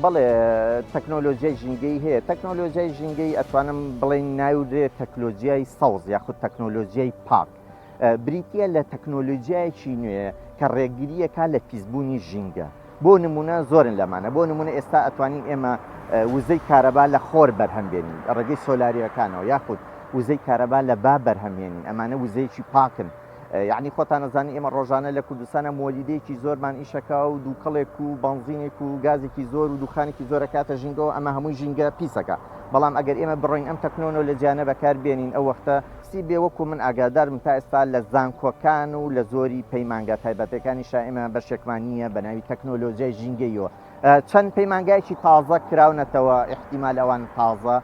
بەڵێ تەکنۆلۆژیای ژینگەی هەیە تەکنۆلۆژیای ژینگەی ئەتوانم بڵێن ناودرێ تەکنۆلۆژیای سەوز یاخود تەکنۆلۆژیای پاک بریتە لە تەکنۆلۆژیایەکی نوێ کە ڕێگریەکە لە پیسبوونی ژینگە بۆ نمونە زۆرن لەمانە بۆ نمونە ئێستا ئەتوانین ئێمە وزەی کارەبا لە خۆر بەرهەم بێنین ڕێگەی سۆلاریەکانەوە یاخود وزەی کارەبا لە با بەرهەمێنین ئەمانە وزەیەکی پاکن یەعنی خۆتان ئەزانن ئێمە ڕۆژانە لە کوردستانە مۆلیدەیەکی زۆرمان ئیشەکا و دووکەڵێک و بەنزینێک و گازێکی زۆر و دوخانێکی زۆر ئەکاتە ژینگەوە ئەمە هەمووی ژینگە پیسەکە بەڵام ئەگەر ئێمە بڕۆین ئەم تەکنۆنۆلۆجیانە بەکار بێنین ئەو وەختە سی بێ وەکو من ئاگادارم تا ئێستا لە زانکۆکان و لە زۆری پەیمانگا تایبەتەکانیشا ئێمە بەشێکمان نییە بە ناوی تەکنۆلۆجیای ژینگەیەوە چەند پەیمانگایەکی تازە کراونەتەوە ئیحتیمال ئەوان تازە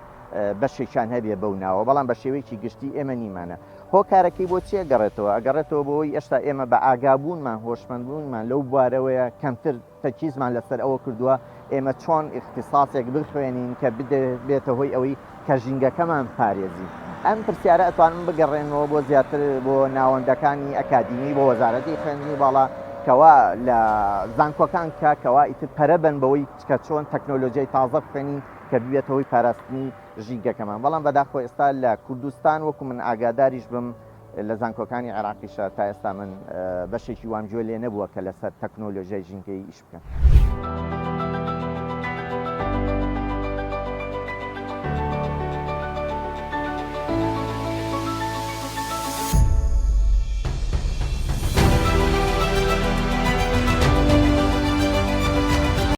بەشێکیان هەبێ بەو ناوە بەڵام بە شێوەیەکی گشتی ئێمە نیمانە هۆکارەکەی بۆ چی ئەگەڕێتەوە؟ ئەگەڕێتەوە بۆ ئەوەی ئێشتا ئێمە بە ئاگابوونمان، هۆشمەندبوونمان لەو بوارەوەیە کەمتر تەرکیزمان لەسەر ئەوە کردووە ئێمە چۆن ئیختیساسێک بخوێنین کە ببێتە هۆی ئەوەی کە ژینگەکەمان پارێزین. ئەم پرسیارە ئەتوانم بگەڕێنمەوە بۆ زیاتر بۆ ناوەندەکانی ئەکادیمی، بۆ وەزارەتی خوێندنی باڵا کەوا لە زانکۆکان کە کەوا ئیتر پەرە بەن بەوەی کە چۆن تەکنۆلۆجیای تازە بخوێنین کە ببێتە هۆی پاراستنی ژینگەکەمان بەڵام بەداخەوە ئێستا لە کوردستان وەکو من ئاگاداریش بم لە زانکۆکانی عێراقیشە تا ئێستا من بەشێکی وام گوێ لێ نەبووە کە لەسەر تەکنۆلۆژیای ژینگەیی ئیش بکەن.